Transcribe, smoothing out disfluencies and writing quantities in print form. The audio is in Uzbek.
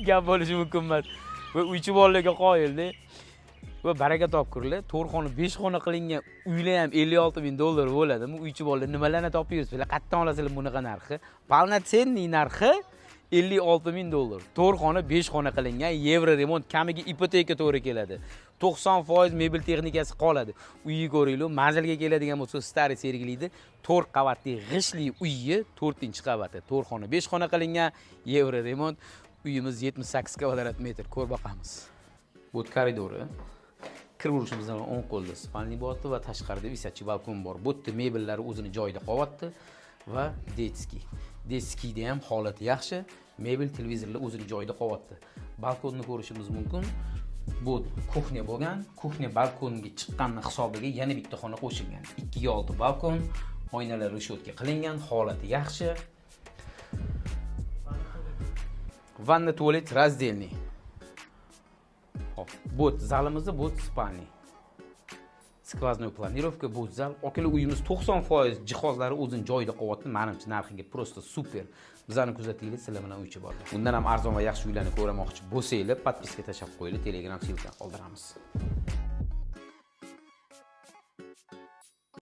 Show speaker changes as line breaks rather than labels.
Gap bo'lishi mumkin emas. Va uychi bolalarga qoyilda. Va baraka topkurlar, 4 xona, 5 xona qilingan uylar ham 56 ming dollar bo'ladimi? Uychi bolalar nimalarni topib yuribsizlar? Qayerdan olasizlar bunaqa narxi? Полноценный narxi 56 ming dollar. 4 xona, 5 xona qilingan, yevro remont, kamiga ipoteka to'g'ri keladi. 90% mebel texnikasi qoladi. Uyni ko'ringlar, manzilga keladigan bo'lsa, Старый Sergelida 4 qavatli g'ishtli uyi 4-qavati. 4 xona, 5 xona qilingan, yevro remont. Uyimiz 78 kvadrat metr. Ko'rib boqamiz. Bu koridori. Kirib urishimizdan o'ng qo'lda спальный bo'lyapti va tashqarida висячий balkon bor. Bu yerda mebellari o'zini joyida qolyapti va детский. Детский da ham holati yaxshi. Mebel, televizorlar o'zini joyida qolyapti. Balkonni ko'rishimiz mumkin. Bu кухня bo'lgan. Кухня balkonga chiqqanni hisobiga yana bitta xona qo'shilgan. 2 ga 6 balkon, oynalar решетка qilingan, holati yaxshi. Vanna tualet раздельный. Hop, bu zalimizda, bu спальный. Сквозной планировка, bu zal. Akalar, uyimiz 90% jihozlari o'zini joyida qolyapti. Menimcha, narxiga просто супер. Bizani kuzatinglar, sizlar bilan uychi borlar. Bundan ham arzon va yaxshi uylarni ko'ramoqchi bo'lsanglar, подписка tashlab qo'yinglar, Telegram ссылка qoldiramiz.